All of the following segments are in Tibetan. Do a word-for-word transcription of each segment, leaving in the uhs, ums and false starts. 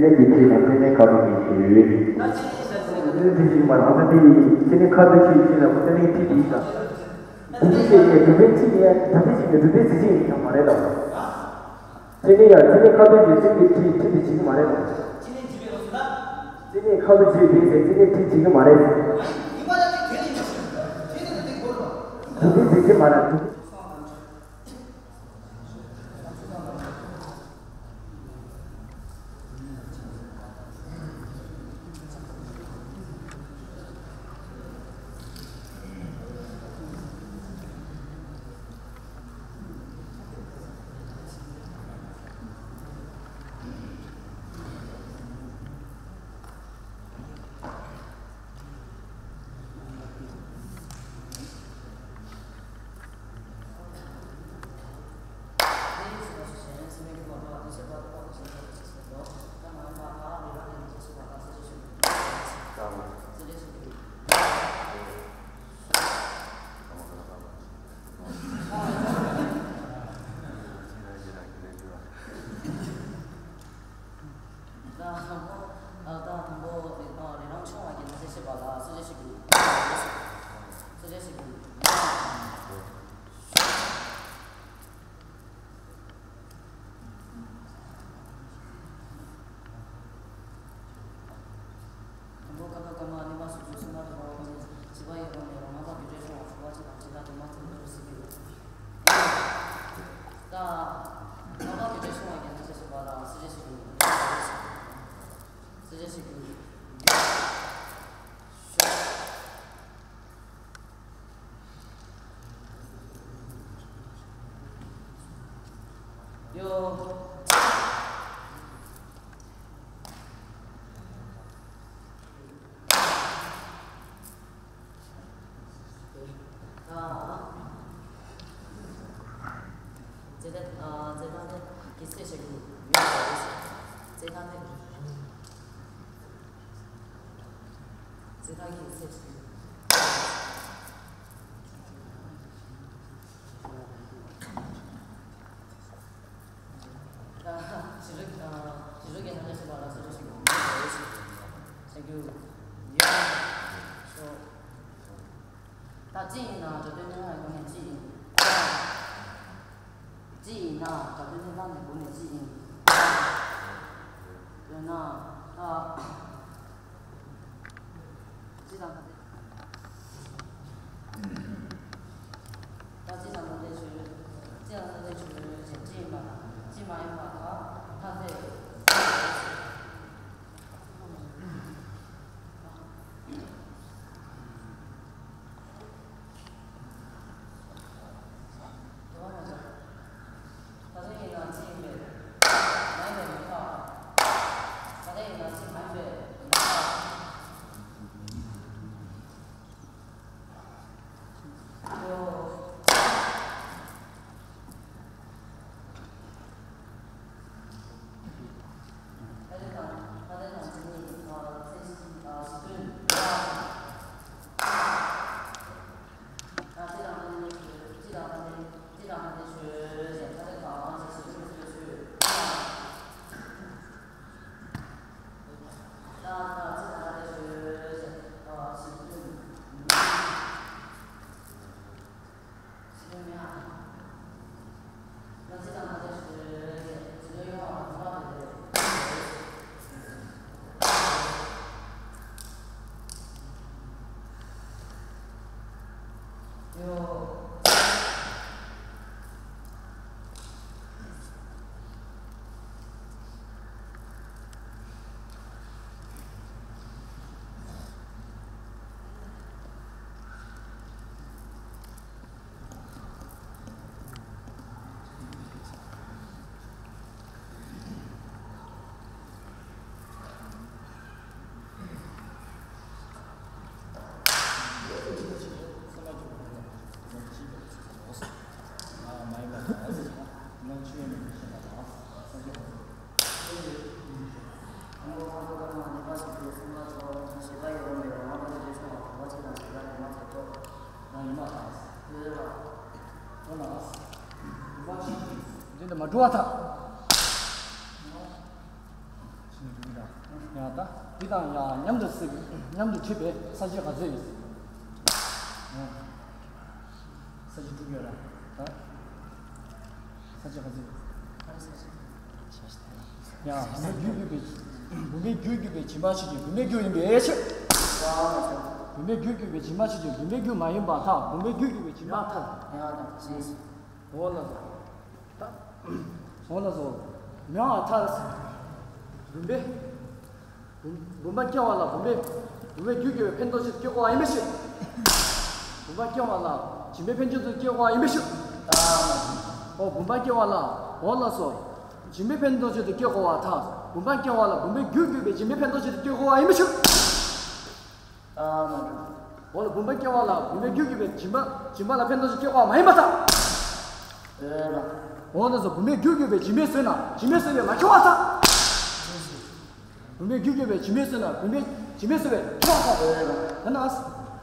ལས་ཀྱི་ཁྲིད་ལ་ཚད་མའི་ཁ་དོག་གི་ཞེས་ཡོད། ཚད་མའི་ཁྲིད་ཞིག་མ་རང་ཚོ་དེ་ཡི་ཚད་མའི་ཁ་དོག་ཞེས་བྱས་ལ་ཚད་མའི་ཁྲིད་དེ་ཡིན་ཙང་། སྒྲུབ་པའི་ཆོས་ཀྱི་སྒྲུབ་པའི་ཚིག་ནས་སྒྲུབ་པའི་ཆོས་ཀྱི་སྒྲུབ་པའི་ཚིག་ཡིན་ཙང་མ་རེད་དམ། ཚད་མའི་ཡང་ཚད་མའི་ཁ་དོག་ཀྱི་ཚིག་གི་ཁྲིད་ཁྲིད་དེ་བྱེད་ཀྱི་མ་རེད་དམ། ཚད་མའི་ཁ་དོག་བྱེད་དེ་ཟེར་ཚད་མའི་ཁྲིད་བྱེད་ཀྱི་མ་རེད། སྒྲུབ་པའི་ཚིག་བྱེད་མ་རེད། ད་དང་པོ། ད་དང་པོ་རི་རང་ཆུང་བ་གི་ནང་གསེས་བྱེད་པ་ལ་སུ་ཞིག་སུ་ཞིག་དང་པོ་ཀ་ཁ་ཀ་མ་གཉིས་པ་སུ་ཞིག་གསུམ་པ་དུ་བ་བ་ནི་བཞི་པ་ཡོད་པ་མེད་པ། ལྔ་པ་རྒྱུ་འབྲས་ཕྲེང་བ། དྲུག་པ་ཆ་དང་ཆ་ལ་དུ་མ་ཚུལ་དུ་སྲིད་པའི། ད་ལྔ་པ་རྒྱུ་འབྲས་ཕྲེང་བ་གི་ནང་གསེས་བྱེད་པ་ལ་སུ་ཞིག་སུ་ཞིག་ཡོ། ཙེ་ད་ཨ་ཙེ་ད་ནི་གི་ཚེ་ཞིག་ཡོད་པ་རེད། ཙེ་ད་ནི། ཙེ་ད་གི་ཚེ་ཞིག་ད་ཞི་རུ་ཨ་ཞི་རུ་གི་ཐ་སྙད་ཞིག་པ་ལ་སོ་སོ་ཞིག་ཡོད་པ་རེད་ཞེས་ཞུ་རྒྱུ་ཡོད། ད་གཅིག་ཡིན་ན་སྒྲ་དོན་གཉིས་པའི་སྒོ་ནས་གཅིག་ཡིན། གཅིག་ཡིན་ན་སྒྲ་དོན་གཉིས་པ་ནས་སྒོ་ནས་གཅིག་ཡིན། ཡོད་ན། ད་གཅིག་དང་ཁ་གཏད། ད་གཅིག་དང་ཁ་གཏད་ཞུ། གཅིག་དང་ཁ་གཏད་ཞུ་ཞེས་གཅིག་ཡིན་པ་དང་གཅིག་མ་ཡིན་པ་དང་ཐ་དད། འདི་འདི་མ་འགྲོ་བ་ཐག་མཉམ་དུ་བསྲེས། མཉམ་དུ་འཁྲུད་པའི་ས་བཅད་ག་ཚོད་ཡོད། ས་བཅད་དྲུག་ཡོད་ར། ད་ས་བཅད་ག་ཚོད་ཡོད། ཡང་བུམ་པའི་རྒྱུར་གྱུར་པའི། བུམ་པའི་རྒྱུར་གྱུར་པའི་སྦྱིན་པ་ཆོས་ཅན། བུམ་པའི་རྒྱུ་ཡིན་པའི་ཕྱིར། བུམ་པའི་རྒྱུར་གྱུར་པའི་སྦྱིན་པ་ཆོས་ཅན། བུམ་པའི་རྒྱུ་མ་ཡིན་པར་ཐལ། བུམ་པའི་རྒྱུར་གྱུར་པའི་སྦྱིན་པ་ཐལ། ཡང་དང་ཞེས། འོ་ལགས་སོ། ད། འོ་ལགས་སོ། མེད་པར་ཐལ། བུམ་པའི། བུམ། བུམ་པ་སྐྱེ་བ་ལ་བུམ་པའི། བུམ་པའི་རྒྱུར་གྱུར་པའི་ཕན་འདོགས་ཆེད་དུ་སྐྱེ་དགོས་པ་ཡིན་པའི་ཕྱིར། བུམ་པ་སྐྱེ་བ་ལ་སྦྱིན་པའི་ཕན་ཆེད་དུ་སྐྱེ་དགོས་པ་ཡིན་པའི་ཕྱིར། འོ་བུམ་པ་སྐྱེ་བ་ལ། འོ་ལགས་སོ། སྦྱིན་པའི་ཕན་འདོགས་ཆེད་དུ་སྐྱེ་དགོས་པར་ཐལ། བུམ་པ་སྐྱེ་བ་ལ་བུམ་པའི་རྒྱུར་གྱུར་པའི་སྦྱིན་པའི་ཕན་འདོགས་ཆེད་དུ་སྐྱེ་དགོས་པ་ཡིན་པའི་ཕྱིར། ཨ་མ་འགྲོ། འོ་ལ་བུམ་པ་སྐྱེ་བ་ལ་བུམ་པའི་རྒྱུར་གྱུར་པའི་སྦྱིན་པ། སྦྱིན་པ་ལ་ཕན་འདོགས་ཆེད་སྐྱེ་དགོས་པ་མ་ཡིན་པར་ཐལ། འོ་ལགས་སོ། བུམ་པའི་རྒྱུར་གྱུར་པའི་སྦྱིན་པའི་ཟོས་ན་སྦྱིན་པའི་ཟོས་པས་མ་ཁྱབ་པར་ཐལ། བུམ་པའི་རྒྱུར་གྱུར་པའི་སྦྱིན་པའི་ཟོས་ན་བུམ་པའི་སྦྱིན་པའི་ཟོས་པས་ཁྱབ་པར་ཐལ། འོ་ལགས།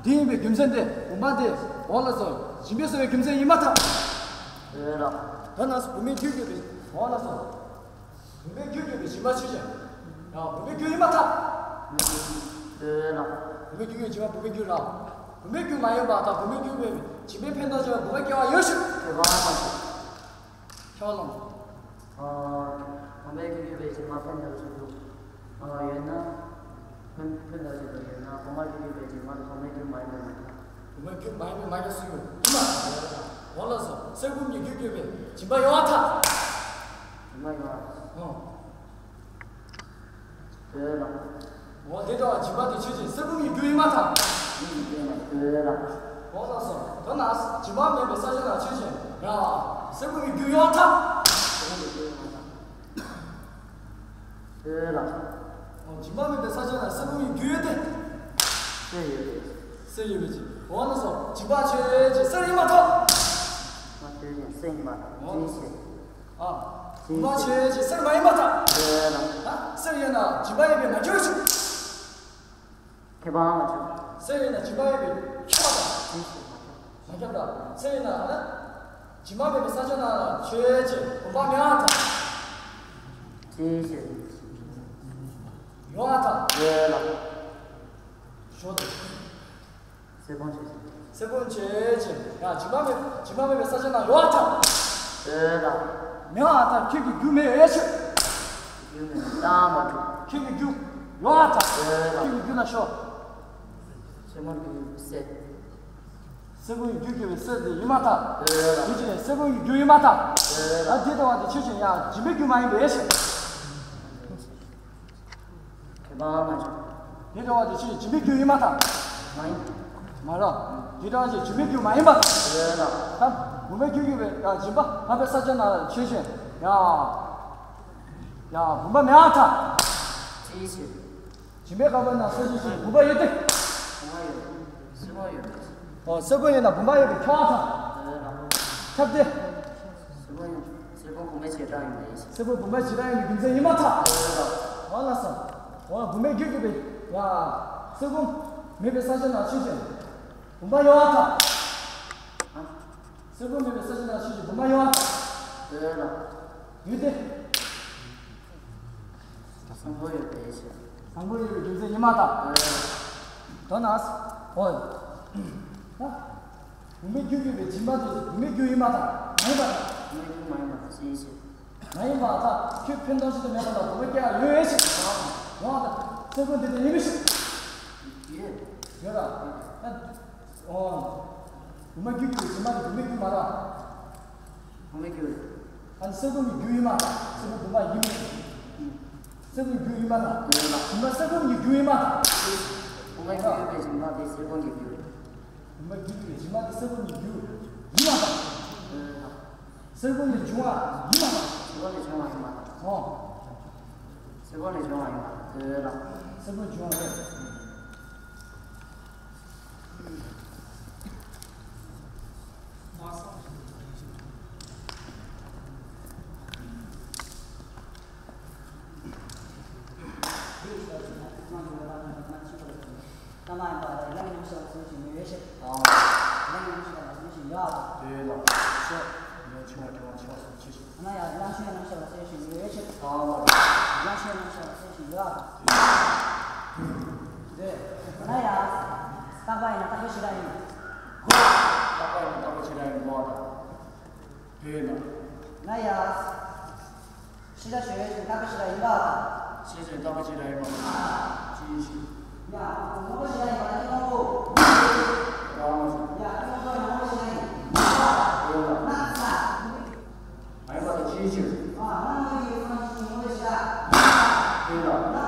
དེ་ཡིན་པའི་རྒྱུ་མཚན་དེ་བུམ་པ་དེ། འོ་ལགས་སོ། སྦྱིན་པའི་ཟོས་པའི་རྒྱུ་མཚན་ཡིན་པར་ཐལ། འོ་ལགས། དེས་ན་བུམ་པའི་རྒྱུར་གྱུར་པའི། འོ་ལགས་སོ། བུམ་པའི་རྒྱུར་གྱུར་པའི་སྦྱིན་པ་ཆོས་ཅན། ཡང་བུམ་པའི་རྒྱུ་ཡིན་པར་ཐལ། འོ་ལགས། བུམ་པའི་རྒྱུར་གྱུར་པའི་སྦྱིན་པ་བུམ་པའི་རྒྱུ་ར། བུམ་པའི་རྒྱུ་མ་ཡིན་པར་ཐལ། བུམ་པའི་རྒྱུར་གྱུར་པའི་སྦྱིན་པའི་ཕན་འདོགས་ཆེད་བུམ་པ་སྐྱེ་བ་ཡོད་ཕྱིར། ཁྱབ་པ་ལ། ཨ། བུམ་པའི་རྒྱུར་གྱུར་པའི་སྦྱིན་པ་ཕན་འདོགས་ཆེད་དུ། ཨ། ཡོད་ན། ཕན། ཕན་འདོགས་ཆེད་དུ་ཡོད་ན་བུམ་པའི་རྒྱུར་གྱུར་པའི་སྦྱིན་པ་དེ་བུམ་པའི་རྒྱུ་མ་ཡིན་པས་མ་ཁྱབ། བུམ་པའི་རྒྱུ་མ་ཡིན་པས་མ་ཁྱབ་སུ་ཡོད། ཡིན་པ། འོ་ལགས་སོ། གསེར་བུམ་གྱི་རྒྱུར་གྱུར་པའི་སྦྱིན་པ་ཡོད་པར་ཐལ། སྦྱིན་པ་ཡོད་པར་ཐལ། ཨོ། འོ་ལགས། འོ་དེ་ལྟ་བུའི་སྦྱིན་པ་དེ་ཆོས་ཅན། གསེར་བུམ་གྱི་རྒྱུ་ཡིན་པར་ཐལ། ཡིན་པས་མ་ཁྱབ། འོ་ལགས་སོ། དེས་ན་སྦྱིན་པ་མེད་པའི་ས་ཆ་ན་ཆོས་ཅན། ཡང་གསེར་བུམ་གྱི་རྒྱུ་ཡོད་པར་ཐལ། གསེར་བུམ་གྱི་རྒྱུ་ཡོད་པར་ཐལ། འོ་ལགས། འོ་སྦྱིན་པ་མེད་པའི་ས་ཆ་ན་གསེར་བུམ་གྱི་རྒྱུ་ཡོད་དེ། གསེར་ཡོད་པས། གསེར་ཡོད་པས་ཀྱི། འོ་ལགས་སོ། སྦྱིན་པ་ཆོས་ཅན། གསེར་ཡིན་པར་ཐལ། སྦྱིན་པ་ཆོས་ཅན། གསེར་ཡིན་པར་ཐལ། འོ་ཅི་ཕྱིར། ཨ། སྦྱིན་པ་ཆོས་ཅན། གསེར་མ་ཡིན་པར་ཐལ། འོ་ལགས། ད་གསེར་ཡིན་ན་སྦྱིན་པ་ཡིན་པས་མ་ཁྱབ་ཅིང་། ཁྱབ་པ་མ་ཁྱབ། གསེར་ཡིན་ན་སྦྱིན་པ་ཡིན་པས་ཁྱབ་པར་ཐལ། མ་ཁྱབ་ད། གསེར་ཡིན་ན་ན། སྦྱིན་པ་མེད་པའི་ས་ཆ་ན་ཆོས་ཅན། བུམ་པ་མེད་པར་ཐལ། ཅི་ཕྱིར། ཡོད་པར་ཐལ། འོ་ལགས། ཞོ་དང་། གསེར་བུམ་ཆོས་ཅན། གསེར་བུམ་ཆོས་ཅན། ཡང་སྦྱིན་པ་མེད། སྦྱིན་པ་མེད་པའི་ས་ཆ་ན་ཡོད་པར་ཐལ། འོ་ལགས། མེད་པར་ཐལ། ཁྱོད་ཀྱི་རྒྱུ་མེད་པའི་ཕྱིར། རྒྱུ་མེད་པར་ཐལ། མ་གྲུབ། ཁྱོད་ཀྱི་རྒྱུ་ཡོད་པར་ཐལ། འོ་ལགས། ཁྱོད་ཀྱི་རྒྱུ་ན་ཞོ། གསེར་བུམ་གྱི་གསེར། གསེར་བུམ་གྱི་རྒྱུར་གྱུར་པའི་གསེར་དེ་ཡིན་པར་ཐལ། འོ་ལགས། དེ་ཕྱིར་གསེར་བུམ་གྱི་རྒྱུ་ཡིན་པར་ཐལ། འོ་ལགས། ད་དེ་ལྟ་བུ་དེ་ཆོས་ཅན། ཡང་སྦྱིན་པའི་རྒྱུ་མ་ཡིན་པའི་ཕྱིར། ཁྱབ་པ་མ་ཁྱབ། དེ་ལྟ་བུ་དེ་ཆོས་ཅན། སྦྱིན་པའི་རྒྱུ་ཡིན་པར་ཐལ། མ་ཡིན། མ་རེད། དེ་ལྟ་བུ་ཅན། སྦྱིན་པའི་རྒྱུ་མ་ཡིན་པར་ཐལ། འོ་ལགས། ད་བུམ་པའི་རྒྱུར་གྱུར་པའི་ཡང་སྦྱིན་པ་མེད་པའི་ས་ཆ་ན་ཆོས་ཅན། ཡང་། ཡང་བུམ་པ་མེད་པར་ཐལ། ཅི་ཕྱིར། སྦྱིན་པའི་བསྐལ་པ་ན་ས་ཆ་ཆོས་ཅན། བུམ་པ་ཡོད་དེ། བུམ་པ་ཡོད། གསེར་བུམ་ཡོད། ཨོ་གསེར་བུམ་ཡོད་ན་བུམ་པ་ཡོད་པས་ཁྱབ་པར་ཐལ། འོ་ལགས། ཁྱབ་སྟེ། གསེར་བུམ་ཡོད། གསེར་བུམ་བུམ་པའི་བྱེ་བྲག་ཡིན་པའི་ཕྱིར། གསེར་བུམ་བུམ་པའི་བྱེ་བྲག་ཡིན་པའི་རྒྱུ་མཚན་ཡིན་པར་ཐལ། འོ་ལགས། འོ་ལགས་སོ། འོ་བུམ་པའི་རྒྱུར་གྱུར་པའི་ཡང་གསེར་བུམ་མེད་པའི་ས་ཆ་ན་ཆོས་ཅན། བུམ་པ་ཡོད་པར་ཐལ། གསེར་བུམ་མེད་པའི་ས་ཆ་ན་ཆོས་ཅན། བུམ་པ་ཡོད་པར་ཐལ། འོ་ལགས། ཡོད་དེ། བཟང་པོ་ཡོད་པའི་ཕྱིར། བཟང་པོ་ཡོད་པའི་རྒྱུ་མཚན་ཡིན་པར་ཐལ། འོ་ལགས། དོན་ནི། འོ། ད། བུམ་པའི་རྒྱུར་གྱུར་པའི་སྦྱིན་པ་དེ་བུམ་པའི་རྒྱུ་ཡིན་པར་ཐལ། མ་ཡིན་པར་ཐལ། བུམ་པའི་རྒྱུ་མ་ཡིན་པར་ཐལ། ཅི་ཕྱིར། མ་ཡིན་པར་ཐལ། ཁྱོད་ཕན་འདོགས་ཆེད་དུ་མེད་པ་ལ་བུམ་པ་སྐྱེ་བ་ཡོད་པའི་ཕྱིར། འོ་ད། གསེར་བུམ་དེ་དེ་ཡིན་པའི་ཕྱིར། ཡོད། ཡོད་ར། ད། འོ། བུམ་པའི་རྒྱུར་གྱུར་པའི་སྦྱིན་པ་དེ་བུམ་པའི་རྒྱུ་མ་རེད། བུམ་པའི་རྒྱུ། ཨ་ནི་གསེར་བུམ་གྱི་རྒྱུ་ཡིན་པར་ཐལ། གསེར་བུམ་བུམ་པ་ཡིན་མིན། གསེར་བུམ་གྱི་རྒྱུ་ཡིན་པར་ཐལ། སྦྱིན་པ་གསེར་བུམ་གྱི་རྒྱུ་ཡིན་པར་ཐལ། བུམ་པའི་རྒྱུར་གྱུར་པའི་སྦྱིན་པ་དེ་གསེར་བུམ་གྱི་རྒྱུ་རེད། བུམ་པའི་རྒྱུར་གྱུར་པའི་སྦྱིན་པ་དེ་གསེར་བུམ་གྱི་རྒྱུ་ཡིན་པར་ཐལ། གསེར་བུམ་ལས་བྱུང་བ་ཡིན་པར་ཐལ། གསེར་བུམ་ལས་བྱུང་བ་ཡིན་པར་ཐལ། ཨོ། གསེར་བུམ་ལས་བྱུང་བ་ཡིན་པར་ཐལ། གསེར་བུམ་བྱུང་བ་རེད། རྟག་པ་ཡིན་ན་རྟག་པའི་ཕྱི་དྲགས་ཡིན། རྟག་པ་ཡིན་ན་རྟག་པའི་ཕྱི་དྲགས་ཡིན་པ་དང་། དེས་ན། ང་ཡ། ཕྱི་དྲགས་ཞུ་བའི་ཕྱིར་རྟག་པའི་ཕྱི་དྲགས་ཡིན་པ་དང་། ཕྱི་དྲགས་རྟག་པའི་ཕྱི་དྲགས་ཡིན་པ་དང་། ཅི་ཡིན་ཞིག་ཡ། དངོས་པོའི་ཕྱི་དྲགས་ཡིན་པ་ལ་ཨི་ཁོང་པོ། རང་མ་ཞིག་ཡ། ཨི་ཁོང་པོ་ཡང་དངོས་པོའི་ཕྱི་དྲགས་ཡིན། དེས་ན། ན་ས། མ་ཡིན་པ་དང་ཅི་ཡིན་ཞིག་ཨ། ང་དངོས་ཡིན་ཁོང་ཞིག་དངོས་པོའི་ཕྱི་དྲགས། དེས་ན།